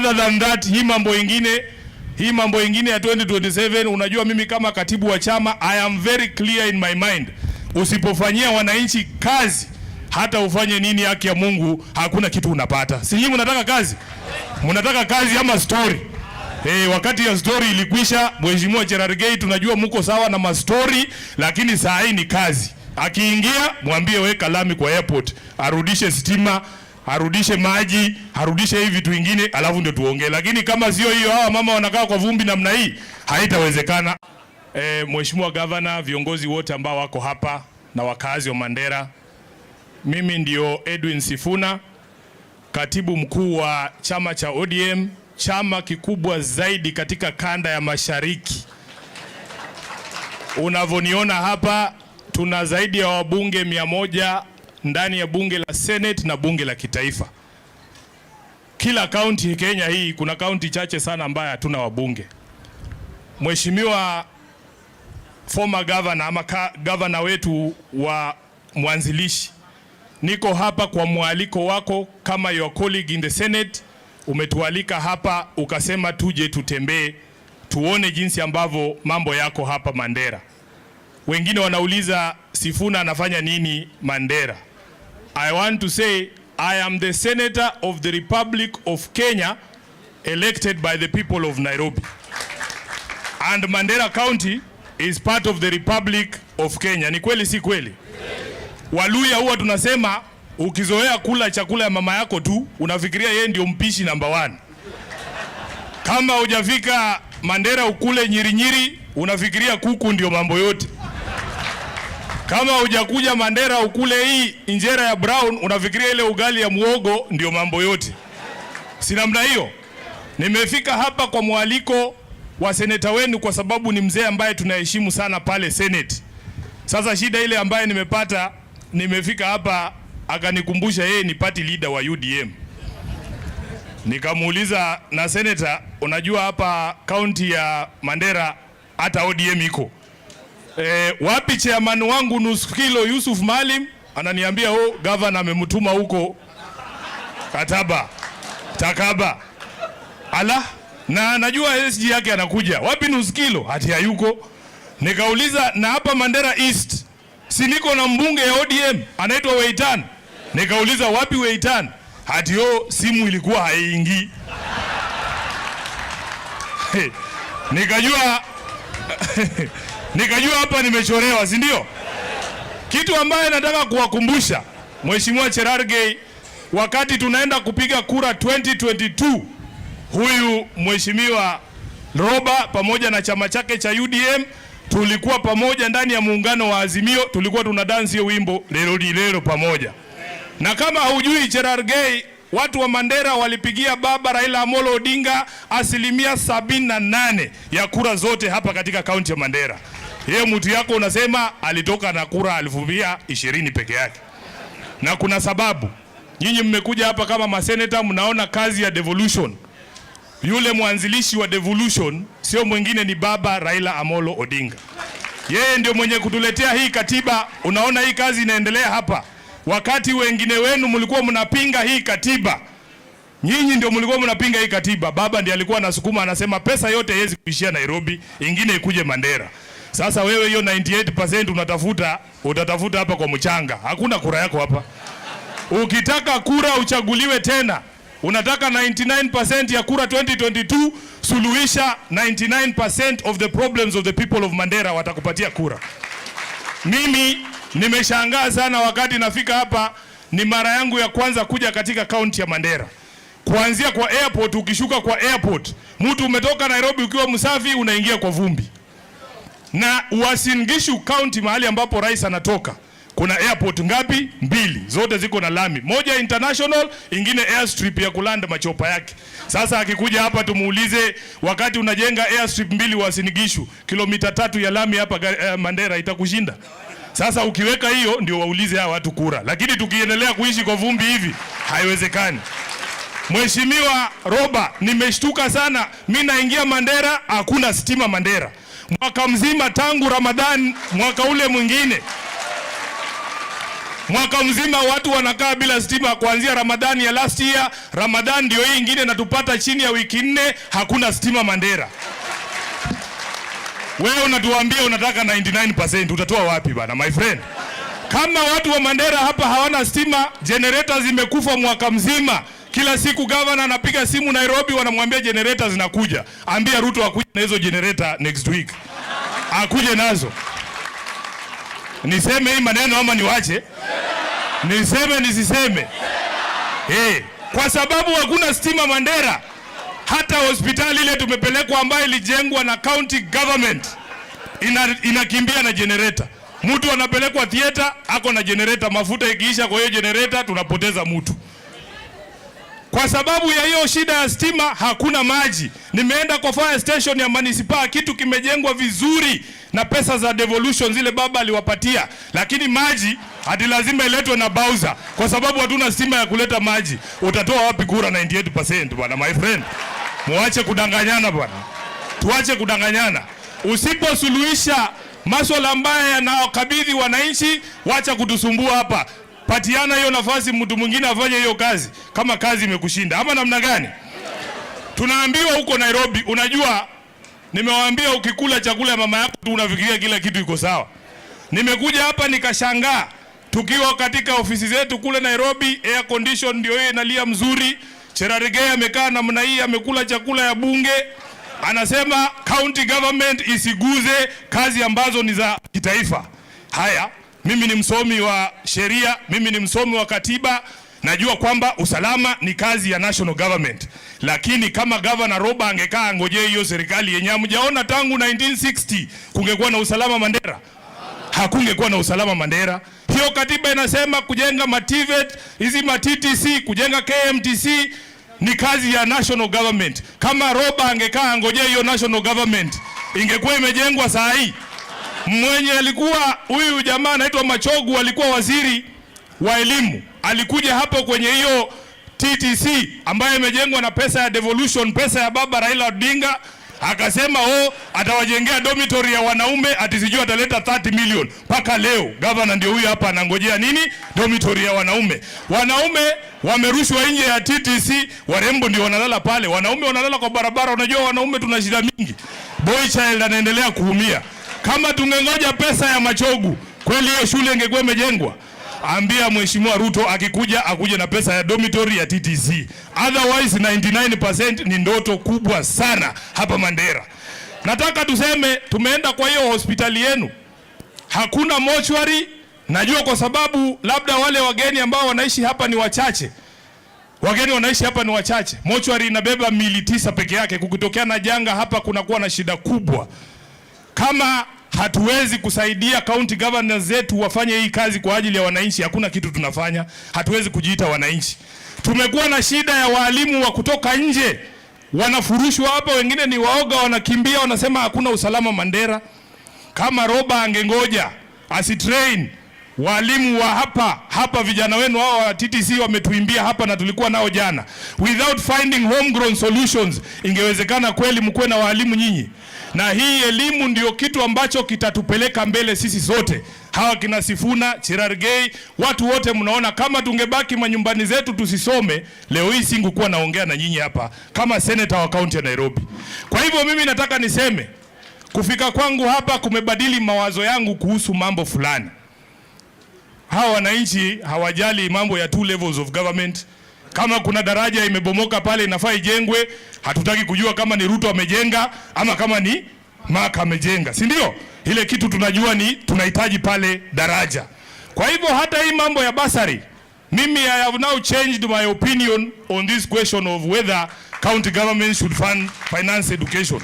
Other than that, hii mambo ingine ya 2027, unajua mimi kama katibu wa chama, I am very clear in my mind. Usipofanyia wananchi kazi, hata ufanye nini, haki ya Mungu, hakuna kitu unapata. Si nyinyi mnataka kazi? Mnataka kazi ama story? Hey, wakati ya story ilikwisha. Mheshimiwa Cherargei, tunajua muko sawa na mastori, lakini saa hii ni kazi. Akiingia mwambie weka lami kwa airport, arudishe stima, arudishe maji, arudishe hivi vitu vingine, alafu ndio tuongee. Lakini kama sio hiyo, hawa mama wanakaa kwa vumbi namna hii, haitawezekana. Mheshimiwa Governor, viongozi wote ambao wako hapa na wakazi wa Mandera, mimi ndio Edwin Sifuna, katibu mkuu wa chama cha ODM, chama kikubwa zaidi katika kanda ya Mashariki. Unavoniona hapa, tuna zaidi ya wabunge 100 ndani ya bunge la Senate na bunge la kitaifa. Kila kaunti Kenya hii, kuna kaunti chache sana ambayo hatuna wabunge. Mheshimiwa former governor ama governor wetu wa mwanzilishi, niko hapa kwa mwaliko wako kama your colleague in the Senate. Umetualika hapa ukasema tuje tutembee tuone jinsi ambavyo mambo yako hapa Mandera. Wengine wanauliza, "Sifuna anafanya nini Mandera?" I want to say I am the senator of the Republic of Kenya, elected by the people of Nairobi. And Mandera County is part of the Republic of Kenya. Ni kweli, si kweli? Waluhya huwa tunasema ukizoea kula chakula ya mama yako tu, unafikiria yeye ndio mpishi number one. Kama hujafika Mandera ukule nyirinyiri, unafikiria kuku ndio mambo yote. Kama hujakuja Mandera ukule hii injera ya brown, unafikiria ile ugali ya muogo ndio mambo yote. Si namna hiyo? Nimefika hapa kwa mwaliko wa seneta wenu kwa sababu ni mzee ambaye tunaheshimu sana pale Senate. Sasa shida ile ambaye nimepata, nimefika hapa akanikumbusha yeye ni party leader wa UDM. Nikamuuliza, "Na senator, unajua hapa kaunti ya Mandera hata ODM iko. Wapi chairman wangu nusu kilo Yusuf Maalim?" Ananiambia, "Oh, governor amemtuma huko Kataba Takaba." Ala, na najua SG yake anakuja. "Wapi nusu kilo?" Ati hayuko. Nikauliza, "Na hapa Mandera East si niko na mbunge ya ODM anaitwa Weitan?" Nikauliza, "Wapi Weitan?" Ati, "Oh, simu ilikuwa haiingii." Hey, nikajua hapa nimechorewa, si ndio? Kitu ambaye nataka kuwakumbusha, Mheshimiwa Cherargei, wakati tunaenda kupiga kura 2022, huyu Mheshimiwa Roba pamoja na chama chake cha UDM tulikuwa pamoja ndani ya muungano wa Azimio, tulikuwa tuna dance hiyo wimbo "Lelo ni lelo" pamoja. Na kama hujui Cherargei, watu wa Mandera walipigia baba Raila Amolo Odinga 78% ya kura zote hapa katika kaunti ya Mandera. Yeye mtu yako unasema alitoka na kura 1,020 peke yake, na kuna sababu. Nyinyi mmekuja hapa kama maseneta, mnaona kazi ya devolution. Yule mwanzilishi wa devolution sio mwingine, ni baba Raila Amolo Odinga. Yeye ndio mwenye kutuletea hii katiba. Unaona hii kazi inaendelea hapa, wakati wengine wenu mlikuwa mnapinga hii katiba. Nyinyi ndio mlikuwa mnapinga hii katiba. Baba ndiye alikuwa anasukuma, anasema pesa yote haiwezi kuishia Nairobi, ingine ikuje Mandera. Sasa wewe hiyo 98% unatafuta, utatafuta hapa kwa mchanga. Hakuna kura yako hapa. Ukitaka kura uchaguliwe tena, unataka 99% ya kura 2022, suluhisha 99% of the problems of the people of Mandera, watakupatia kura. Mimi nimeshangaa sana wakati nafika hapa, ni mara yangu ya kwanza kuja katika kaunti ya Mandera. Kuanzia kwa airport, ukishuka kwa airport, mtu umetoka Nairobi ukiwa msafi, unaingia kwa vumbi. Na Uasin Gishu County, mahali ambapo rais anatoka, kuna airport ngapi? Mbili, zote ziko na lami, moja international, ingine airstrip ya kuland machopa yake. Sasa akikuja hapa tumuulize, wakati unajenga airstrip mbili Uasin Gishu, kilomita 3 ya lami hapa Mandera itakushinda? Sasa ukiweka hiyo ndio waulize hawa watu kura, lakini tukiendelea kuishi kwa vumbi hivi, haiwezekani. Mheshimiwa Roba, nimeshtuka sana. Mi naingia Mandera, hakuna stima Mandera mwaka mzima tangu Ramadhan mwaka ule mwingine. Mwaka mzima watu wanakaa bila stima kuanzia Ramadhani ya last year. Ramadhani ndio hii ingine natupata chini ya wiki 4, hakuna stima Mandera. Wewe unatuambia unataka 99%, utatoa wapi bana, my friend? Kama watu wa Mandera hapa hawana stima, generator zimekufa mwaka mzima. Kila siku governor anapiga simu Nairobi, wanamwambia generator zinakuja. Ambia Ruto akuje na hizo generator next week, akuje nazo. Niseme hii maneno ama niwache? Niseme nisiseme? Hey, kwa sababu hakuna stima Mandera. Hata hospitali ile tumepelekwa ambayo ilijengwa na county government inakimbia na generator. Mtu anapelekwa theater ako na generator, mafuta ikiisha kwa hiyo generator tunapoteza mtu. Kwa sababu ya hiyo shida ya stima hakuna maji. Nimeenda kwa fire station ya manispaa, kitu kimejengwa vizuri na pesa za devolution zile baba aliwapatia, lakini maji hadi lazima iletwe na bowser kwa sababu hatuna stima ya kuleta maji. Utatoa wapi kura 98% bwana, my friend? Muache kudanganyana bwana, tuache kudanganyana. Usiposuluhisha maswala ambayo yanawakabidhi wananchi, wacha kutusumbua hapa. Patiana hiyo nafasi mtu mwingine afanye hiyo kazi, kama kazi imekushinda ama namna gani? Tunaambiwa huko Nairobi, unajua, nimewaambia ukikula chakula ya mama yako tu unafikiria kila kitu iko sawa. Nimekuja hapa nikashangaa, tukiwa katika ofisi zetu kule Nairobi, air condition ndio hiyo inalia mzuri. Cherargei amekaa namna hii, amekula chakula ya bunge, anasema county government isiguze kazi ambazo ni za kitaifa. Haya, mimi ni msomi wa sheria, mimi ni msomi wa katiba, najua kwamba usalama ni kazi ya national government, lakini kama Governor Roba angekaa ngojee hiyo serikali yenye hamjaona tangu 1960, kungekuwa na usalama Mandera? Hakungekuwa na usalama Mandera. Hiyo katiba inasema kujenga maTVET, hizi maTTC, kujenga KMTC ni kazi ya national government. Kama Roba angekaa ngojee hiyo national government, ingekuwa imejengwa saa hii. Mwenye alikuwa huyu jamaa anaitwa Machogu, alikuwa waziri wa elimu, alikuja hapo kwenye hiyo TTC ambayo imejengwa na pesa ya devolution, pesa ya baba Raila Odinga, akasema oh, atawajengea dormitory ya wanaume, ati sijui ataleta 30 million. Mpaka leo governor ndio huyu hapa anangojea nini? Dormitory ya wanaume. Wanaume wamerushwa nje ya TTC, warembo ndio wanalala pale, wanaume wanalala kwa barabara. Unajua wanaume tuna shida mingi, boy child anaendelea kuumia. Kama tungengoja pesa ya Machogu, kweli hiyo shule ingekuwa imejengwa? Ambia Mheshimiwa Ruto akikuja akuje na pesa ya dormitory ya TTC. Otherwise 99% ni ndoto kubwa sana hapa Mandera. Nataka tuseme tumeenda kwa hiyo hospitali yenu, hakuna mochwari. Najua kwa sababu labda wale wageni ambao wanaishi hapa ni wachache. Wageni wanaishi hapa ni wachache. Mochwari inabeba miili 9 peke yake. Kukitokea na janga hapa kunakuwa na shida kubwa. Kama hatuwezi kusaidia county governors zetu wafanye hii kazi kwa ajili ya wananchi, hakuna kitu tunafanya. Hatuwezi kujiita wananchi. Tumekuwa na shida ya walimu wa kutoka nje wanafurushwa hapa, wengine ni waoga, wanakimbia, wanasema hakuna usalama Mandera. Kama Roba angengoja asitrain walimu wa hapa hapa, vijana wenu hao wa TTC wametuimbia hapa na tulikuwa nao jana. Without finding homegrown solutions, ingewezekana kweli mkuwe na walimu nyinyi? Na hii elimu ndio kitu ambacho kitatupeleka mbele sisi sote, hawa kina Sifuna, Cherargei, watu wote mnaona, kama tungebaki manyumbani zetu tusisome, leo hii singekuwa naongea na nyinyi hapa kama senator wa kaunti ya Nairobi. Kwa hivyo mimi nataka niseme, kufika kwangu hapa kumebadili mawazo yangu kuhusu mambo fulani. Hawa wananchi hawajali mambo ya two levels of government. Kama kuna daraja imebomoka pale inafaa ijengwe, hatutaki kujua kama ni Ruto amejenga ama kama ni Mark amejenga, si ndio? Ile kitu tunajua ni tunahitaji pale daraja. Kwa hivyo hata hii mambo ya bursary, mimi I have now changed my opinion on this question of whether county government should fund finance education,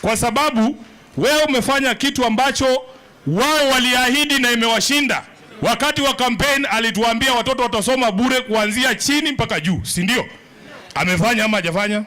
kwa sababu wewe umefanya kitu ambacho wao waliahidi na imewashinda. Wakati wa campaign alituambia watoto watasoma bure kuanzia chini mpaka juu, si ndio? Amefanya ama hajafanya?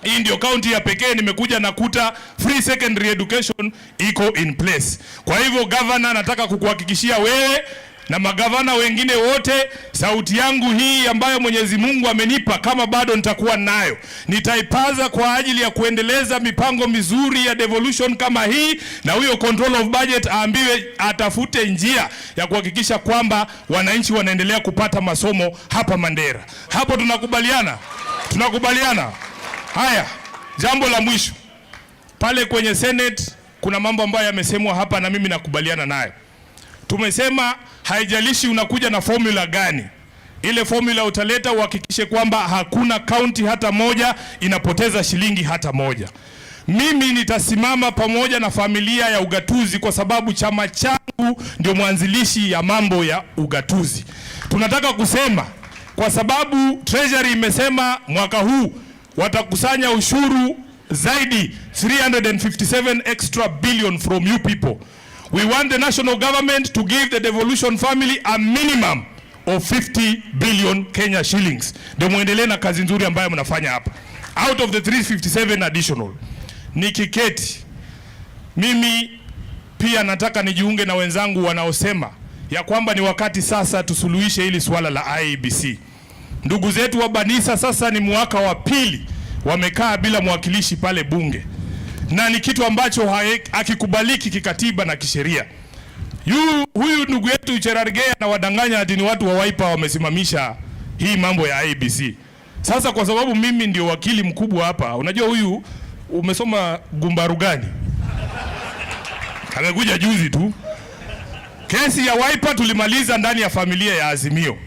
Hii ndio county ya pekee nimekuja nakuta free secondary education iko in place. Kwa hivyo governor, nataka kukuhakikishia wewe na magavana wengine wote, sauti yangu hii ambayo Mwenyezi Mungu amenipa, kama bado nitakuwa nayo, nitaipaza kwa ajili ya kuendeleza mipango mizuri ya devolution kama hii, na huyo controller of budget aambiwe atafute njia ya kuhakikisha kwamba wananchi wanaendelea kupata masomo hapa Mandera. Hapo tunakubaliana? Tunakubaliana? Haya, jambo la mwisho pale kwenye Senate kuna mambo ambayo yamesemwa hapa na mimi nakubaliana nayo. Tumesema haijalishi unakuja na formula gani, ile formula utaleta uhakikishe kwamba hakuna kaunti hata moja inapoteza shilingi hata moja. Mimi nitasimama pamoja na familia ya ugatuzi kwa sababu chama changu ndio mwanzilishi ya mambo ya ugatuzi. Tunataka kusema kwa sababu Treasury imesema mwaka huu watakusanya ushuru zaidi 357 extra billion from you people. We want the national government to give the devolution family a minimum of 50 billion Kenya shillings. Ndio muendelee na kazi nzuri ambayo mnafanya hapa. Out of the 357 additional. Nikiketi mimi pia nataka nijiunge na wenzangu wanaosema ya kwamba ni wakati sasa tusuluhishe hili suala la IEBC. Ndugu zetu wa Banisa sasa ni mwaka wa pili wamekaa bila mwakilishi pale bunge, na ni kitu ambacho hakikubaliki kikatiba na kisheria. Huyu ndugu yetu Cherargei anawadanganya ati ni watu wa Wiper wamesimamisha hii mambo ya IEBC. Sasa kwa sababu mimi ndio wakili mkubwa hapa, unajua huyu umesoma gumbaru gani? Amekuja juzi tu. Kesi ya Wiper tulimaliza ndani ya familia ya Azimio.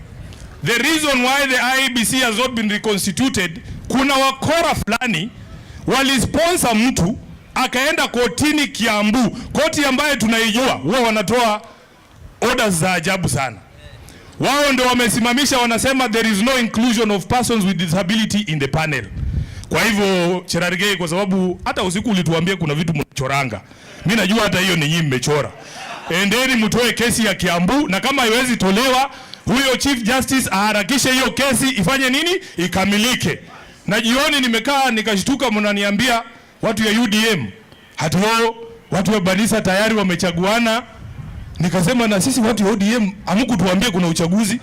The reason why the IEBC has not been reconstituted, kuna wakora fulani walisponsor mtu akaenda kotini Kiambu, koti ambayo tunaijua huwa wanatoa orders za ajabu sana. Wao ndio wamesimamisha, wanasema there is no inclusion of persons with disability in the panel. Kwa hivyo Cherargei, kwa sababu hata usiku ulituambia kuna vitu mnachoranga, mimi najua hata hiyo ni nyinyi mmechora. Endeni mtoe kesi ya Kiambu, na kama haiwezi tolewa, huyo Chief Justice aharakishe hiyo kesi ifanye nini, ikamilike. Na jioni nimekaa nikashtuka, mnaniambia watu ya UDM hatuo, watu wa Banisa tayari wamechaguana. Nikasema na sisi watu wa ODM hamkutuambia kuna uchaguzi,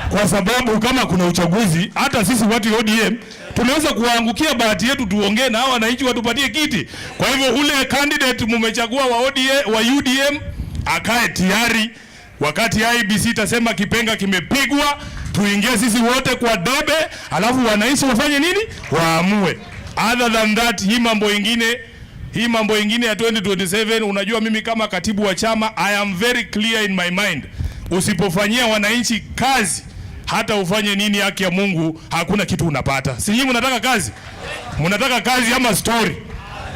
kwa sababu kama kuna uchaguzi hata sisi watu wa ODM tunaweza kuwaangukia bahati yetu, tuongee na hao wananchi watupatie kiti. Kwa hivyo ule candidate mumechagua wa ODM, wa UDM akae tayari wakati IEBC itasema kipenga kimepigwa, tuingie sisi wote kwa debe, alafu wananchi wafanye nini? Waamue. Other than that, hii mambo ingine ya 2027, unajua mimi kama katibu wa chama I am very clear in my mind. Usipofanyia wananchi kazi, hata ufanye nini, haki ya Mungu, hakuna kitu unapata. Si nyinyi mnataka kazi? Mnataka kazi ama story?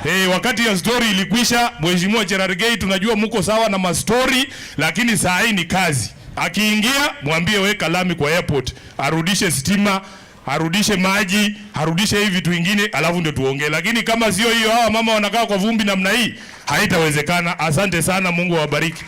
Hey, wakati ya story ilikwisha. Mheshimiwa Cherargei, tunajua muko sawa na mastori, lakini saa hii ni kazi. Akiingia mwambie weka lami kwa airport, arudishe stima, arudishe maji, arudishe hivi vitu vingine, alafu ndio tuongee. Lakini kama sio hiyo, hawa mama wanakaa kwa vumbi namna hii, haitawezekana. Asante sana, Mungu awabariki.